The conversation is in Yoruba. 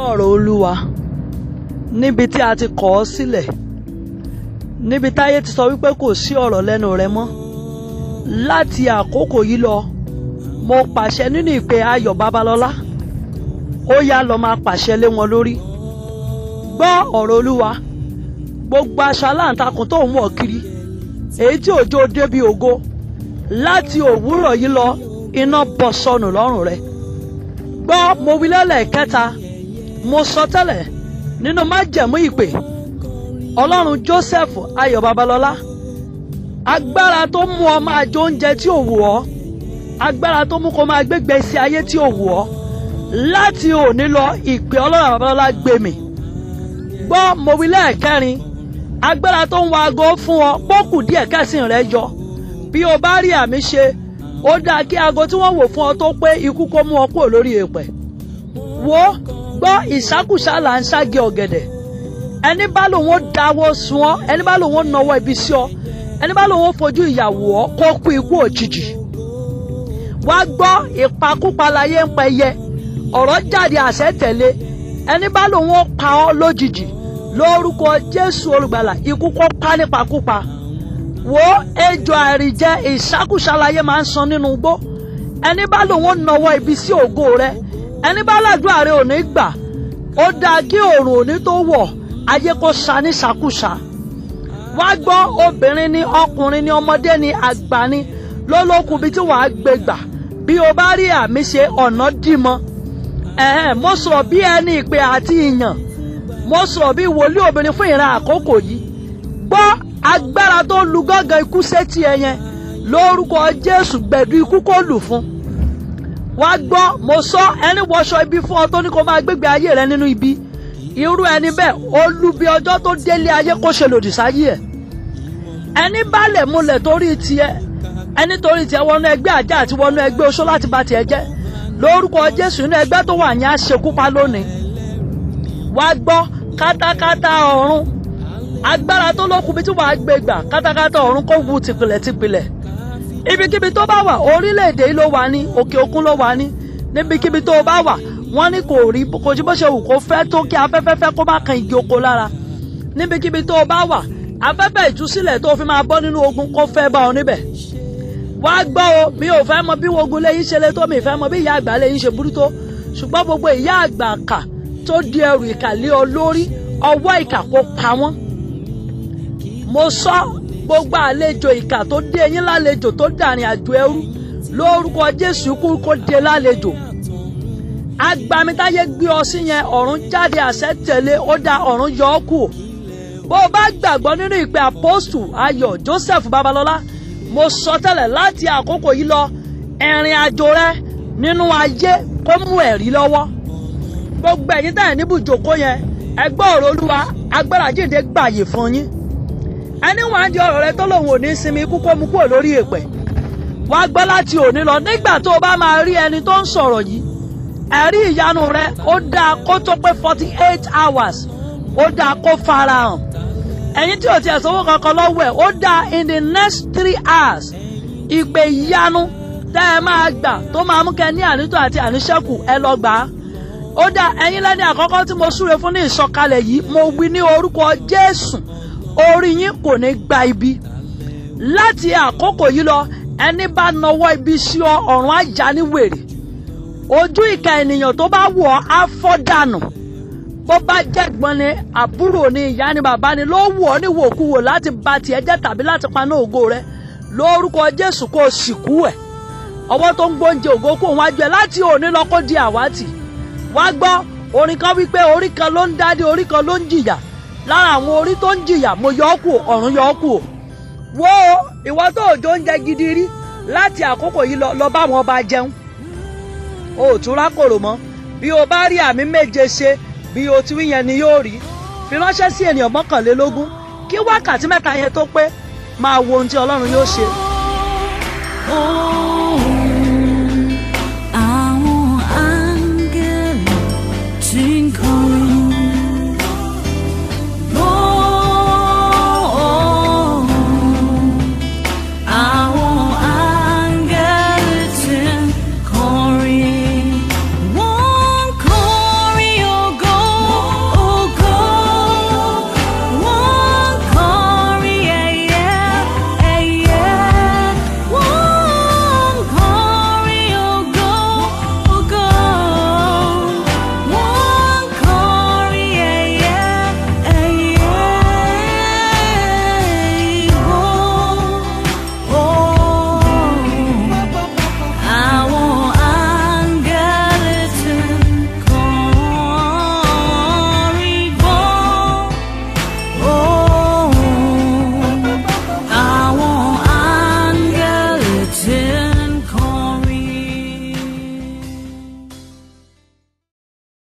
Ọ̀rọ̀ Olúwa, níbi tí a ti kọ̀ ọ́ sílẹ̀, níbi táyé ti sọ wípé kò sí ọ̀rọ̀ lẹ́nu rẹ mọ́, láti àkókò yìí lọ, mo pàṣẹ nínú ìpè Ayọ̀ Babalọ́lá, ó yá, lọ máa pàṣẹ lé wọn lórí. Gbọ́ ọ̀rọ̀ Olúwa. Gbogbo aṣọ aláǹtakùn tó ń wọ̀ kiri, èyí tí òjò débi ògo, láti òwúrọ̀ yìí lọ, iná bọ́ sọnù lọ́rùn rẹ. Gbọ́, mo wí lẹ́lẹ̀kẹta, mo sọ tẹ́lẹ̀ nínú májẹ̀mú ìpè Ọlọ́run Joseph Ayọ̀ Babalọ́lá, agbára tó mú ọ máa jẹ oúnjẹ tí ò wù ọ́, agbára tó mú kó máa gbégbé sí ayé tí ò wù ọ́, láti òní lọ, ìpè Ọlọ́run Babalọ́lá gbé mi. Gbọ́, mo wí lẹ́ẹ̀kẹrin, agbára tó ń wa aago fún ọ pọ́kù díẹ̀ kẹ́sìn rẹ yọ, bí o bá rí àmì ṣe, ó dáa kí aago tí wọ́n wò fún ọ tó pé, ikú kó mú ọ kúrò lórí èèpẹ̀. Wo, gbọ́, ìsákùsá là ń ságé ọ̀gẹ̀dẹ̀. Ẹni bá lòun ó dáwọ́ sun ọ, ẹni bá lòun ó nawọ́ ibi sí ọ, ẹni bá lòun ó fojú ìyàwó ọ, kó kú ikú òjijì. Wá gbọ́, ìpakúpa láyé ń pẹyẹ, ọ̀rọ̀ jáde, àṣẹ tẹ̀lé. Ẹni bá lòun ó pa ọ́ lójijì, lórúkọ Jésù Olùgbàlà, ikú kó pa nípakúpa. Wo, ejò àìrìnjẹ, ìsákùsá láyé máa ń san nínú igbó. Ẹni bá lòun ó nawọ́ ibi sí ògo rẹ, ẹni bá làdúrà rẹ ò ní gbà, ó dáa kí òòrùn òní tó wọ̀, ayé kó sa ní ṣàkúṣà. Wá gbọ́, obìnrin ni, ọkùnrin ni, ọmọdé ni, àgbà ni, lólókun bíi tí wàá gbé gbà, bí o bá rí àmì ṣe, ọ̀nà dìmọ́. Ẹ̀hẹ́n, mo sọ̀rọ̀ bí ẹni ìpè àti ìyàn, mo sọ̀rọ̀ bí wòlíì obìnrin fún ìran àkókò yìí. Gbọ́, agbára tó lu gángan ikú sétí ẹ yẹn, lórúkọ Jésù, gbẹ̀dú ikú kó lù fún. Wá gbọ́, mo sọ, ẹni wọṣọ ibi fún ọ tó ní kó máa gbégbé ayé rẹ nínú ibi, irú ẹni bẹ́ẹ̀, ó lu bí ọjọ́ tó délé ayé kó ṣe lòdì sáyé ẹ̀. Ẹni bá lè múlẹ̀ torí tiẹ̀, ẹni torí tiẹ̀ wọnú ẹgbẹ́ àjẹ́ àti wọnú ẹgbẹ́ oṣó láti bà tiẹ̀ jẹ́, lórúkọ Jésù, inú ẹgbẹ́ tó wà ní àṣekúpa lónìí. Wá gbọ́, kátákátá ọ̀run, agbára tó lókun bí tí wàá gbé gbà, kátákátá ọ̀run kó wu tìpìlẹ̀ tìpìlẹ̀. Ibikíbi tó bá wà, orílẹ̀-èdè yìí ló wà ní, òkè òkun ló wà ní, níbikíbi tó bá wà, wọ́n ní kò rí kò sí bó ṣe wù kó fẹ́ tó, kí afẹ́fẹ́ fẹ́ kó má kan igi oko lára. Níbikíbi tó bá wà, afẹ́fẹ́ ìtúsílẹ̀ tó fi máa bọ́ nínú ogun, kó fẹ́ bá ọ níbẹ̀. Wá gbọ́ o, mi ò fẹ́ mọ bí ogun lẹ́yìn ṣe lé tó, mi fẹ́ mọ bí ìyá àgbà lẹ́yìn ṣe burú tó, ṣùgbọ́n gbogbo ìyá àgbà kà tó di ẹrù ìkà lé ọ lórí, ọwọ́ ìkà kó pa wọ́n. Mo sọ, gbogbo àlejò ìkà tó dé yín lálejò, tó dàrin àjò ẹrú, lórúkọ Jésù, kú kó dé lálejò. Agbamitáyé gbé ọ sí yẹn, ọ̀run jáde, àṣẹ tẹ̀lé, ó da, ọ̀run yọ ọ́ kù. Bó o bá gbàgbọ́ nínú ìpè Apostle Ayọ̀ Joseph Babalọ́lá, mo sọ tẹ́lẹ̀, láti àkókò yìí lọ, ìrìn àjò rẹ nínú ayé kó mú ẹ̀rí lọ́wọ́. Gbogbo ẹ̀yin tẹ̀ níbùjókòó yẹn, ẹ gbọ́ ọ̀rọ̀ Olúwa, agbára jíǹde gbàyè fún yín. Ẹni wàá di ọ̀rọ̀ rẹ tó lòun ò ní sinmi, ikú kó mu kúrò lórí èpẹ̀. Wàá gbọ́, láti òní lọ, nígbà tó o bá máa rí ẹni tó ń sọ̀rọ̀ yìí, ẹ̀rí ìyanu rẹ, ó dáa kó tó pé 48 hours, ó dáa kó farahàn. Ẹ̀yin tí ò tiẹ̀ sanwó kankan lọ́wọ́ ẹ̀, ó dáa in the next 3 hours, ìpè ìyanu tẹ́ ẹ máa gbà tó máa mú kẹ́ ní ànító àti àníṣẹ́kù, ẹ lọ gbà á. Ó dáa, ẹ̀yin lẹ́ni àkọ́kọ́ tí mo súre fún ní ìsọ̀kalẹ̀ yìí, mo wí ní orúkọ Jésù, orí yín kò ní gba ibi. Láti àkókò yìí lọ, ẹni bá nawọ́ ibi sí ọ, ọ̀run á já ní wèrè. Ojú ìka ènìyàn tó bá wọ̀ ọ́, á fọ́ dànù. Bó bá jẹ́gbọ́n ni, àbúrò ni, ìyá ni, bàbá ni, ló wù ọ́ ní wòkúwò láti ba tiẹ̀ jẹ́ tàbí láti paná ògo rẹ, lórúkọ Jésù, kó o sì kú ẹ̀. Ọwọ́ tó ń gbóúnjẹ ògo kó wájú ẹ, láti òní lọ, kó di àwátì. Wá gbọ́, orin kan wípé orí kan ló ń dádé, orí kan ló ń jìyà. Lára àwọn orí tó ń jìyà, mo yọ ọ́ kù, ọ̀run yọ ọ́ kù. Wo, ìwọ tó òjò ń jẹ gidi rí, láti àkókò yìí lọ, lọ bá wọn bá jẹun, o ò tún rákòrò mọ́. Bí o bá rí àmì méje ṣe, bí o ti wí yẹn ni yóò rí. Fi ránṣẹ́ sí ènìyàn 21 kí wákàtí 3 yẹn tó pé, máa wo ohun tí Ọlọ́run yóò ṣe. Oh.